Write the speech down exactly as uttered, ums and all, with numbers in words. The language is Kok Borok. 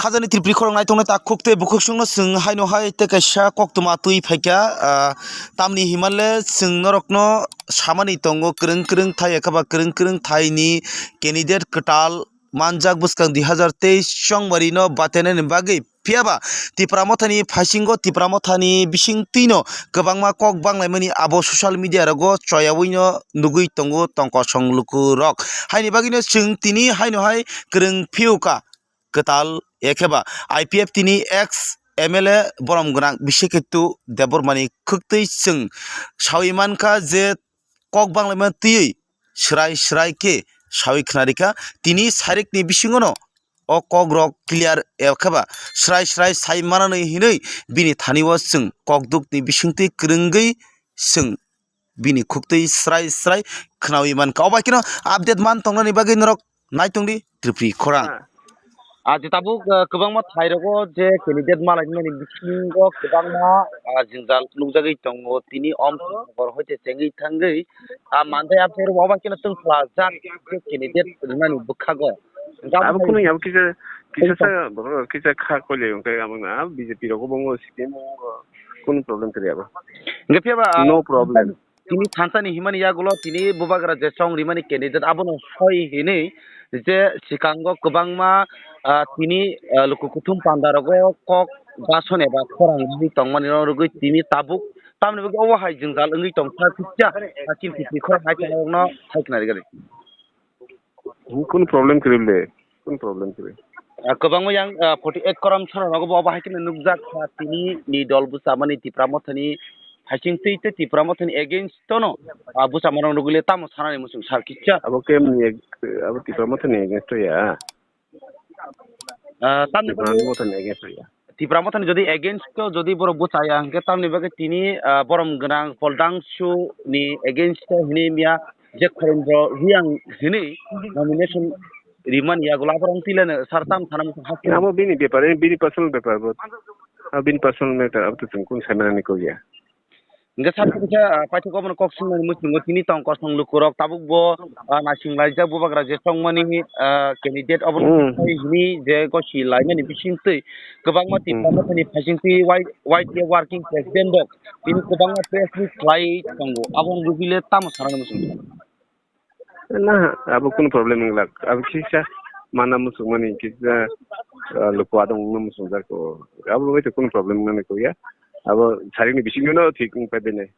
Hajani Tripuri khorang naitongnai takhuk tei bukhuk songno chwng haino hai tei kaisa koktwma twi phaikha, ah, tamni himanle chwng norokno samani tongo kwrwng kwrwng thai ekhaba kwrwng kwrwng thaini candidate kwtal manjak bwskang dui hazar teis chongmarino batenani bagwi. Phiyaba Tipra Mothani phaisingo Tipra Mothani bisingtwino kwbangma kok banglaimani abo social media rogo choyawino nugwi tongo tongkosong lukurok. Haini bagwino chwng tini haino hai kwrwng phiyuka kwtal ekheba I P F T ni ex M L A borom gwnang Bisheketu Debbarmani khwktwi chwng sawi mankha je kok banglaima twiwi swrai swrai khe sawi khwnarikha. Tini sarikni bisingono o kokrok clear ekheba swrai swrai sai mananwi hinwi bini thani o chwng kokdukni bisingtwi kwrwngwi chwng bini khuktwi srai srai khwnawi mankha. Obo hai kheno update man tongnani bagwi norok naitongdi Tripuri khorang. Ah. Ah, je tabuk, ah, kwbangma thairogo je candidate malaimani bisingo kwbangma, ah, jwngjal nukjagwi tongo. Tini om Srinagar hoite chengwi thangwi, ah, mandai amchairok obo hai kheno tongphlajak je candidate rimani bwkhago. Abo kheno abo kisa, kisa sa, kisa kha koile wngkhe amo na B J P rogo bo wng C P M wng kunu problem kwrwi abo. Hingke phiya ba, ah, no problem. Tini thansani himani yagulo tini bubagra je chong rimani candidate abono soi hinwi je swkango kwbangma, ah, tini, ah, luku kuthum panda rogo kok bason eba khorang rwgwi tongmani rok rwgwi tini tabuk tamni bagwi obo hai jwngjal wngwi tongkha kisa sakin siti khorang hai tongmani rokno hai khwnarwi gari. Kunu problem kwrwi le, kunu problem kwrwi. Ah, kwbangma yang, ah, forty eight korom sora rogo bo obo hai kheno nukjak kha tini ni dol bwsa mani Tipra Mothani phaising twi tei Tipra Mothani against tono, ah, bwsa mano rogwi le tamo sanani muchung sar kisa. Abo ke mni ag-, abo Tipra Mothani against to ya. Ah, tamni Tipra Mothani against to ya. Tipra Mothani jodi against to jodi borok bwchaya hwnkhe tamni bagwi tini, ah, borom gwnang Pol Dangsu ni against to hwnwi mia je Khorendro Riang hwnwi nomination rimani yagulo aborok twilaino sar tam sana muchung hakhe. Abo bini bepar, bini personal bepar bo. Ah, bini personal matter, abo to chwng kun saimani kok ya. Hingke sar kisa, ah, paithak obono kok swngmani muchungo tini tong kosong lukurok tabuk bo, ah, naising laijak bubagra je chongmani, ah, candidate obono Hmm. Hwnwi je gosi laimani bisingtwi kwbangma Hmm. Tipra Mothani phaisingtwi Y-, Y T F working president rok tini kwbangma press meet khlai tongo. Aboni rwgwi le tamo sanani muchungo? Na, abo kunu problem wng lak. Abo kisa mana muchungmani kisa, ah, luku adong wngna muchungjak o. Abo bai to kunu problem wngna kok ya. Abo sarikni bisingo no thik wng pai bene.